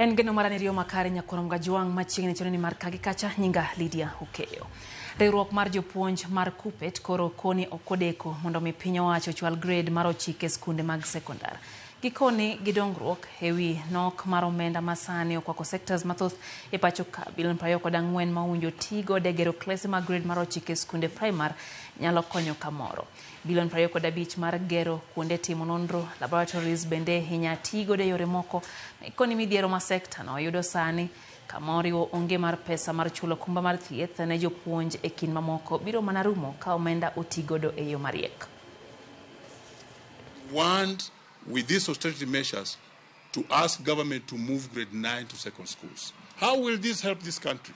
En geno mara ni riyo makare nyakorom gajwang' machiegni cheno ni mar kagi kacha nyinga Lydia Okeyo. Riwruok mar jopuonj mar KUPPET koro koni ok odeko mondo mi piny owacho ochwal grade mar 9 e skunde mag sekondar. Gikoni gi dongruok ewi nok mar omenda masani okwako sectors mathoth e pacho ka bilion 24 ma owinjo ti godo e gero klese mag grade mar 9 e skunde primar nyalo konyo kamoro. Bilion 25 mar gero kuonde timo nonro laboratories bende inya ti godo e yore moko koni midhiero ma sekta no yudo sani kama oriwo onge mar pesa mar chulo okumba mar thieth ne jopuonj e kind mamoko biro mana rumo ka omenda oti godo e yo mariek. Want with these austerity measures to ask government to move grade 9 to second schools. How will this help this country?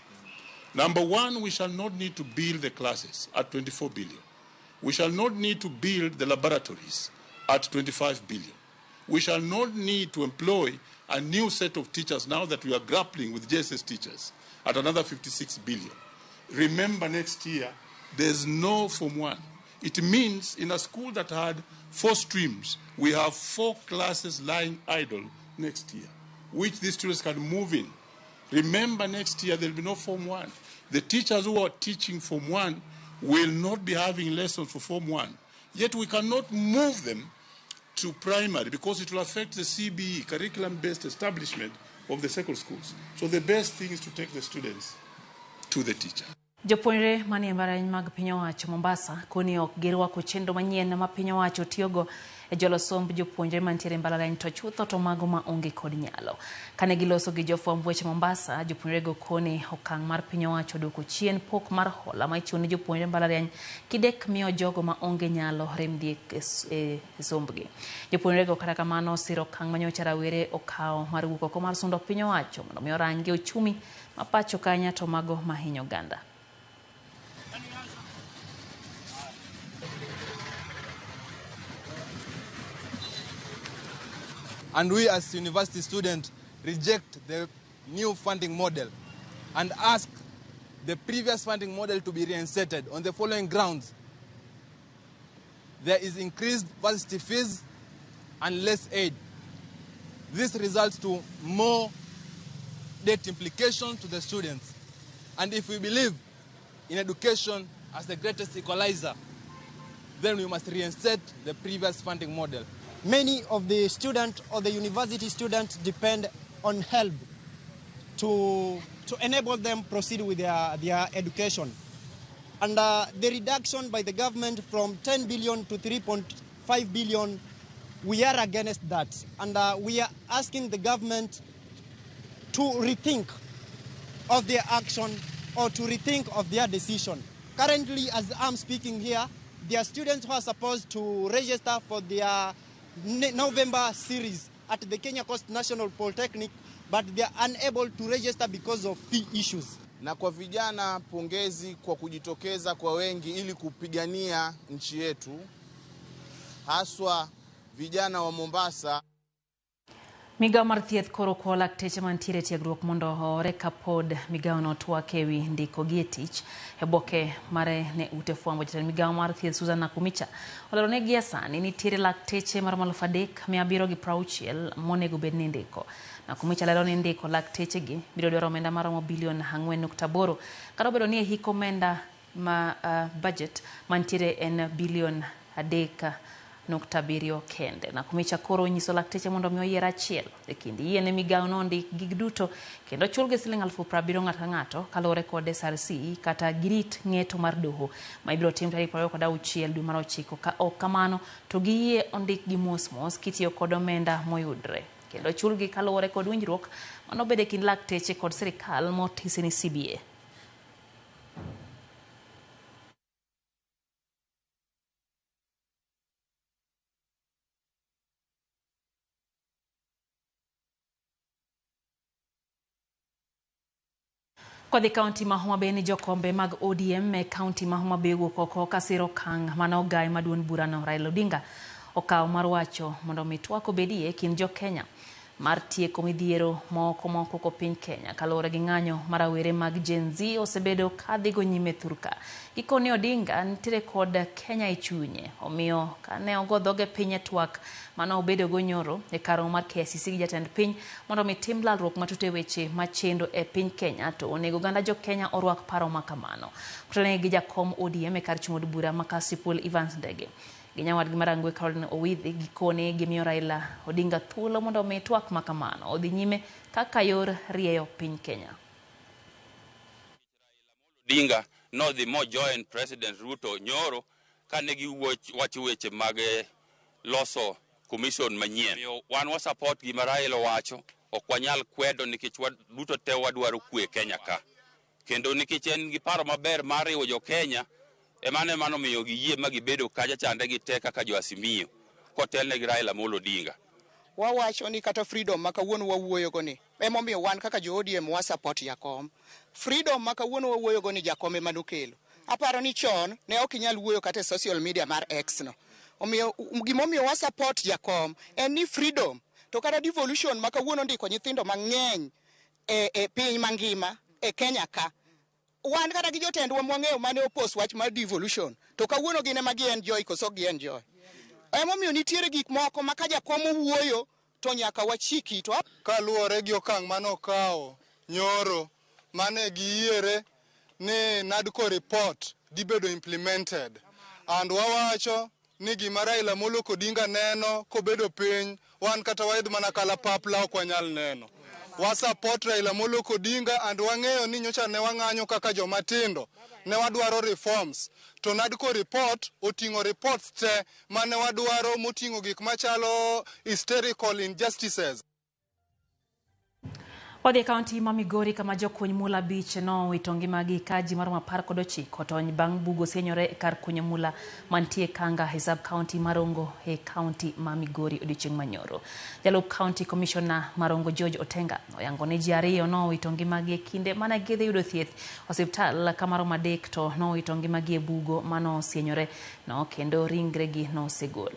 Number one, we shall not need to build the classes at 24 billion. We shall not need to build the laboratories at 25 billion. We shall not need to employ a new set of teachers now that we are grappling with JSS teachers at another 56 billion. Remember, next year, there's no Form 1. It means in a school that had 4 streams, we have 4 classes lying idle next year, which these students can move in. Remember, next year, there'll be no Form 1. The teachers who are teaching Form 1 will not be having lessons for Form 1. Yet we cannot move them to primary because it will affect the CBE, curriculum-based establishment of the secondary schools. So the best thing is to take the students to the teacher. Jopuonjre manie mbalariany mag piny owacho Mombasa koni ok girwako chenro manyien ma piny owacho tiyogo e jolo somb jopuonjre mantiere e mbalariany to chutho to mago ma onge kod nyalo. Kane giloso gi jofwamb weche Mombasa, jopuonjrego koni okang' mar piny owacho duoko chien pok mar hola ma ichulo ne jopuonjre mbalariany kidek miyo jogo ma onge nyalo rem dhi e sombgi. Jopuonjrego kata kamano osiro okang' manyocha rawere okawo mar wuok oko mar sundo piny owacho mondo mi orangi ochumi ma pacho kanya to mago mahinyo oganda. And we as university students reject the new funding model and ask the previous funding model to be reinstated on the following grounds. There is increased varsity fees and less aid. This results to more debt implications to the students. And if we believe in education as the greatest equalizer, then we must reinstate the previous funding model. Many of the students or the university students depend on help to enable them proceed with their education. And the reduction by the government from 10 billion to 3.5 billion, we are against that. And we are asking the government to rethink of their action or to rethink of their decision. Currently, as I'm speaking here, there are students who are supposed to register for their November series at the Kenya Coast National Polytechnic, but they are unable to register because of fee issues. Na kwa vijana, pongezi kwa kujitokeza kwa wengi ili kupigania nchi yetu, haswa vijana wa Mombasa. Migawo mar thieth koro kwa lakteche mantiere e tiegruok mondo oore kapod migawono twak ewi ndiko gi e tich. E oboke mare ne ute fwambo, jatend migawo mar thieth Susan Nakhumicha olero ni gie sani nitiere lakteche maromo 3760 monego bed ni indiko. Nakhumicha lero ni ndiko lakteche gi biro dwaro omenda maromo bilion 4.8 kata obedo ni e hik omenda ma budget mantiere en bilion 3.7 kende. Nakhumicha koro onyiso lakteche mondo mi oyier achiel e kind yiene migawono ondik gig duto kendo chulgi siling 70,000 ng'ato ka ng'ato kaluwore kod SRC kata girit ng'eto mar doho ma ibiro tim tarik 26 dwe mar 9. Ka ok kamano to giyie ondikgi mos mos kitiyo kod omenda moyudre kendo chulgi kaluwore kod winjruok manobedo e kind lakteche kod sirikal motisi ni CBA. Kodhi kaunti ma Homa Bay ni jokombe mag ODM e kaunti ma Homa Bay owuok oko kasiro okang' mane ogaye maduong' burano Raila Odinga okawo mar wacho mondo mi twak obedie e kind jo Kenya. mar tieko midhiero moko moko ko piny Kenya kaluwore gi ng'anyo ma rawere mag Gen Z osebedo kadhigo nyime thurka. Gikone Odinga nitiere kod Kenya e chunye, omiyo kane ogo dhoge piny e twak mane obedogo nyoro e kar romo mar KICC gi jatend piny mondo mi tim lalruok matut e weche machendo e piny Kenya to onego oganda jo Kenya orwak paro ma kamano. Otelnegi gi jakom ODM e kar chung' od bura ma Kasipul Evans Ndege gi nyawadgi Marangwe Caroline Owidhi gikone gimiyo Raila Odinga thuolo mondo omi twak ma kamano odhi nyime kaka yor rieyo piny Kenya. Odinga nodhi mo join President Ruto nyoro kane giwacho weche mag loso commission manyien. Omiyo wan wa support gima Raila owacho, ok wanyal kwedo nikech duto te wadwaro kwe Kenya ka. Kendo nikech en gi paro maber mar riwo jo Kenya, emano emano miyo giyie ma gibedo kacha chande gi te kaka jo Azimio kotelne gi Raila Amolo Odinga. Wawacho ni kata freedom ma kawuono wawuoyogo ni emomiyo wan kaka jo ODM wa support jakom. Freedom ma kawuono wawuoyogo ni jakom ema nokelo. Aparo ni chon ne ok inyal wuoyo kata e social media mar X no. Omiyo gimomiyo wa support jakom en ni freedom to kata devolution ma kawuono ndiko nyithindo mang'eny e piny mangima e Kenya ka. Wan kata gi jotendwa mwang'eyo mane opos wach mar devolution to kawuono gin ema gi enjoy koso gi enjoy. Emomiyo nitiere gik moko ma ka jakom owuoyo to nyaka wachik itwa. Kaluwore gi okang' mane okawo nyoro mane giyiere ni NADCO report dhi bedo implemented and wawacho ni gima Raila Amolo Odinga neno kobedo piny wan kata waidh mana kalapapla ok wanyal neno. Wa support Raila Amolo Odinga and wang'eyo ni nyocha ne wang'anyo kaka joma tindo ne wadwaro reforms to NADCO report oting'o reports te mane wadwaro moting'o gik machalo hysterical injustices. Wadhi e kaunti ma Migori kama jokuny mula 5 nowito ngimagi ka ji maromo 19 otony bang' bugo sienyore e kar kunyo mula mantie Kanga e sub county ma Rongo e kaunti ma Migori odiochieng' manyoro. Jalup county commissioner ma Rongo George Otenga oyango ni ji 2 nowito ngimagi e kinde mane gidhi yudo thieth osiptal ka maromo 3 to nowito ngimagi e bugo manosienyore no kendo ringregi nosegol.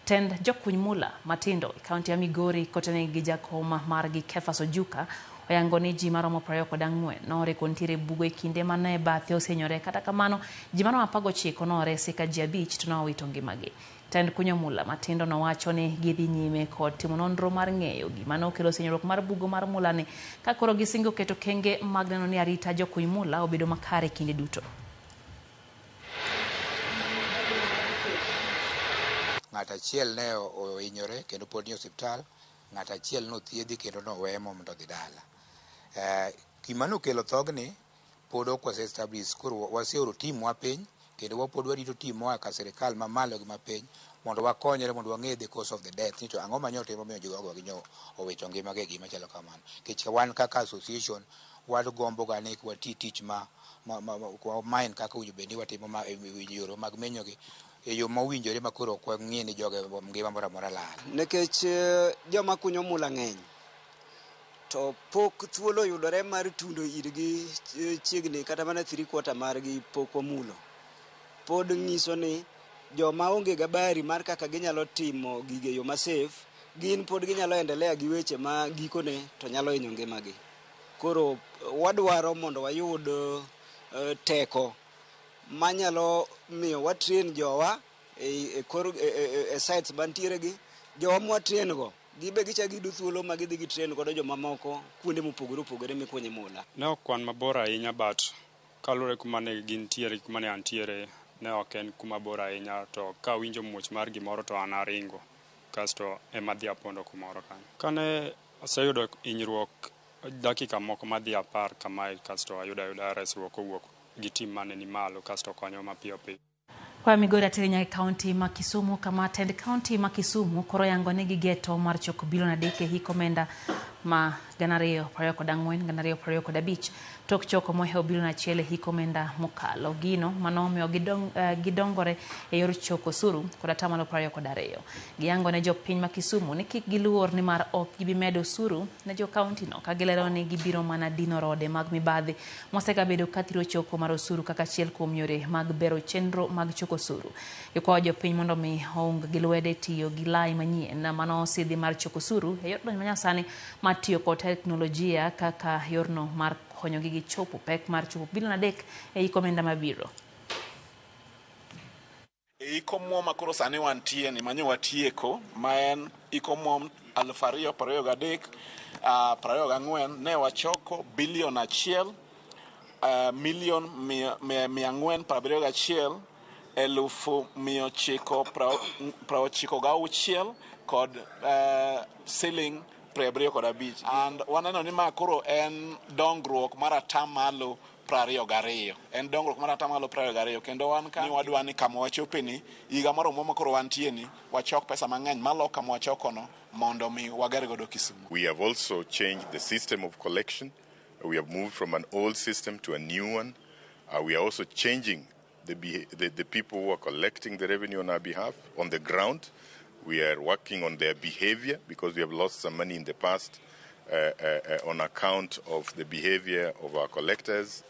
Tend jokuny mula matindo e kaunti ya Migori kotenegi gi jakom margi Kefas Ojuka oyango ni ji maromo 24 noreko nitiere bugo e kinde mane bathe osienyore. Kata kamano ji maromo 19 noresi ka ji 5 to nowito ngimagi. Tend kunyo mula matindo nowacho ni gidhi nyime kod timo nonro mar ng'eyo gima nokelo sienyruok mar bugo mar mula ni ka koro gisingo keto kenge mag neno ni arita jokuny mula obedo makare kinde duto. Ng'at achiel ne ohinyore kendo pod ni osiptal, ng'at achiel nothiedhi kendo noweye mondo odhi dala. Gima nokelo thogni pod ok wase establish, koro waseoro team wa piny kendo wapod warito team moa ka sirikal mamalo gi mapiny mondo wakonyre mondo wang'e the cause of the death ni to ang'o ma nyotim omiyo jogo gi nyo owito ngimagi e gima chalo kamano. Nikech wan kaka association wagombo ga ni wati tich ma mine kaka owinjo bed ni watimo ma yore mag menyogi e yo mowinjore ma koro ok wang'e ni joge ngima moro amora lal. Nikech joma kunyo mula ng'eny to pok thuolo oyudore mar tundo irgi chiegni kata mana 3/4 margi pok omulo. Pod nyiso ni joma onge gabari mar kaka ginyalo timo gige yo ma safe, gin pod ginyalo endelea gi weche ma gikone to nyalo hinyo ngimagi. Koro wadwaro mondo wayud teko manyalo miyo watrain jowa e sites mantiere gi jowa mwatrain go gibe gichak giyudo thuolo ma gidhi gitrain godo jomamoko kuonde mopogore opogore mikunye mula. Ne ok wan mabor ahinya but kaluwore kuma ne gintiere gi kuma ne antiere ne ok en kuma bor ahinya to kawinjo muoch mar gimoro to an aringo kasto ema adhi apondo kumoro kanyo. Kane aseyudo hinyruok dakika moko madhi 10 kamae kasto ayudo ayuda resruok kowuok gi team mane ni malo kasto konyo mapiyo piyo. Kwa Migori ateri nyaka e kaunti ma Kisumu kama tend kaunti ma Kisumu koro yango ni gigeto mar choko bilion 3 e hik omenda Ma 2024 2025 tok choko mohewo bilion 1 e hik omenda mokalo. Gino manomiyo gidongore e yor choko osuru kod 22%. Giyango ne jopiny ma Kisumu ni kik giluor nimar ok gibi medo osuru ne jo kaunti no, ka gilero ni gibiro mana dino rode mag mibadhi mosegabedo kathiro choko mar osuru kaka achiel kuom yore mag bero chenro mag choko osuru. Gikwayo jopiny mondo mi oung gi lwede tiyo gi lai manyien mano osidhi mar choko osuru e yor lony manyasani mar tiyo kod teknolojia kaka yorno mar konyogi gi chopo pek mar chopo bilion 3 e hik omenda mabiro. E hik omuom ma koro sani wantie ni manyo watieko ma en hik omuom 2023 24 ne wachoko bilion 1 milion 471 996 kod siling 75. And waneno ni ma koro en dongruok mar 22%. En dongruok mar 22% kendo wan ka ni wadwa ni kama wachope ni higa mar omuom ma koro wantie ni wachok pesa mang'eny malo kama wachokono mondo mi wager godo Kisumu. We have also changed the system of collection. We have moved from an old system to a new one. We are also changing the people who are collecting the revenue on our behalf on the ground. We are working on their behavior because we have lost some money in the past on account of the behavior of our collectors.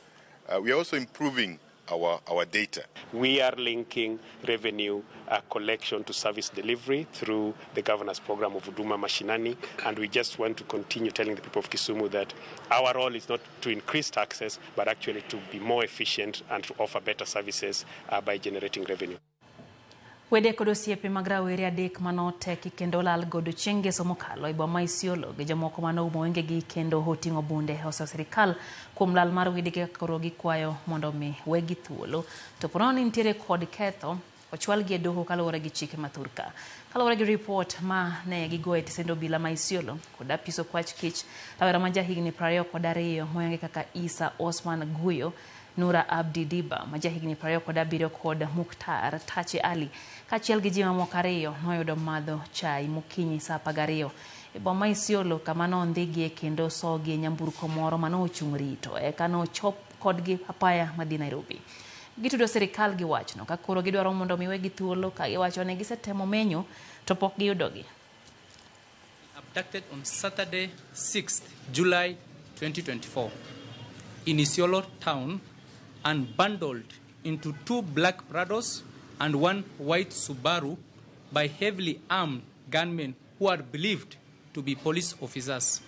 We are also improving our data. We are linking revenue collection to service delivery through the governance program of Huduma Mashinani, and we just want to continue telling the people of Kisumu that our role is not to increase taxes, but actually to be more efficient and to offer better services by generating revenue. Wede kod osiepe mag rawere 3 manoteki kendo olal godo chieng' ngeso mokalo e boma Isiolo gi jomoko manoumo wengegi kendo oting'o bunde oseyo sirikal kuom lal mar wedegi kaka koro gikwayo mondo mi wegi thuolo. To ponono ni nitiere kod ketho, ochwalgi e doho kaluwore gi chike mathurka. Kaluwore gi ripot ma ne gigoyo e tesend obila ma Isiolo kod apis okwach kich, rawera ma jahigni 22 moyangi kaka Isa Osman Guyo, Nura Abdi Diba ma jahigni 27 kod Mukhtar Tache Ali kaachiel gi ji mamoko 2 noyudo madho chai mokinyi saa 12 e boma Isiolo kama nondhigie kendo sogie nyamburko moro manochung' rito eka nochop kodgi apaya madhi Nairobi. Gitudo sirikal gi wachno ka koro gidwaro mondo mi wegi thuolo ka giwacho ni gisetemo menyo to pok giyudogi. Abducted on Saturday 6th July 2024 in Isiolo town and bundled into 2 black Prados and 1 white Subaru by heavily armed gunmen who are believed to be police officers.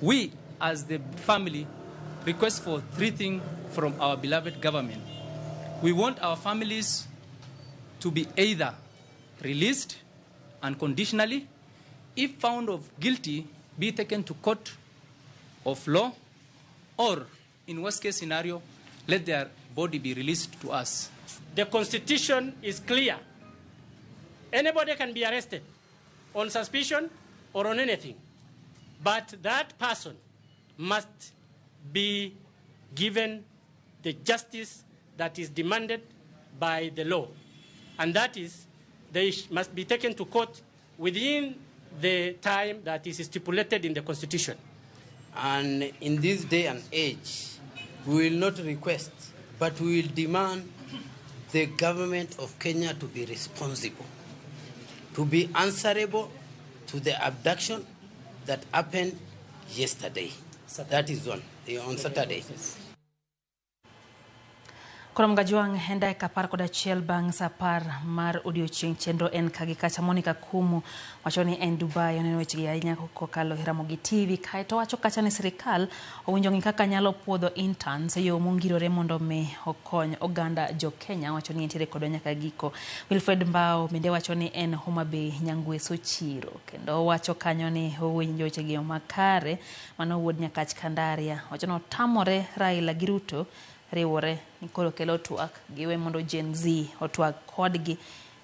We, as the family, request for 3 things from our beloved government. We want our families to be either released unconditionally, if found of guilty, be taken to court of law, or in worst case scenario, let their body be released to us. The Constitution is clear. Anybody can be arrested on suspicion or on anything, but that person must be given the justice that is demanded by the law. And that is, they must be taken to court within the time that is stipulated in the Constitution. And in this day and age, we will not request, but we will demand the government of Kenya to be responsible, to be answerable to the abduction that happened yesterday. Saturday. That is one, on Saturday. Koro Mgajwang' en dakika 11 bang' saa 10 mar odiochieng' chenro en kagi kacha. Monica Kumu wacho ni en Dubai oneno wechegi ahinya kokalo e Ramogi TV. Kaeto wacho kacha ni sirikal owinjo ng'i kaka nyalo puodho interns e yo mongirore mondo mi okony oganda jo Kenya. Wacho ni entiere kodwa nyaka giko. Wilfred Mbao bende wacho ni en Homa Bay Nyangweso Chiro, kendo wacho kanyo ni owinjo wechegi makare. Mano wuod Nyakach Kandaria wacho ni otamore Raila gi Ruto riwore ni koro kelo twak giwe mondo Gen Z otwag kodgi,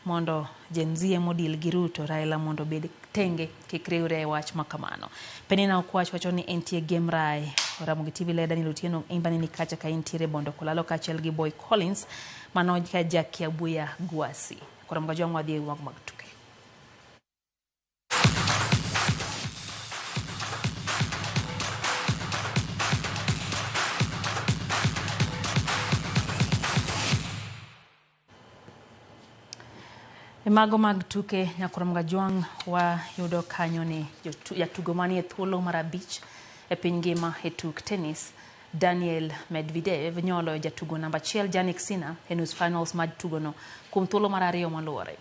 mondo Gen Z emodil gi Ruto, Raila mondo obed tenge kik riwre e wach makamano. Penina Okwach wacho ni entie Game Rai. Ramogi TV ler Daniel Otieno imbani ni kacha ka intiere Bondo Kolalo kaachiel gi Boy Collins mano ka Jakiabuya Gwasi. Koro Mgajwang' wadhi e wang' mag tuke. E mago mag tuke Nyakrom Gajwang' wayudo kanyo ni jatugo manie thuolo mar 5 e piny ngima e tuk tennis Daniel Medvedev nyoloyo jatugo namba 1 Jannik Sinner e nus finals mag tugono kuom thuolo mar 2 maluwore.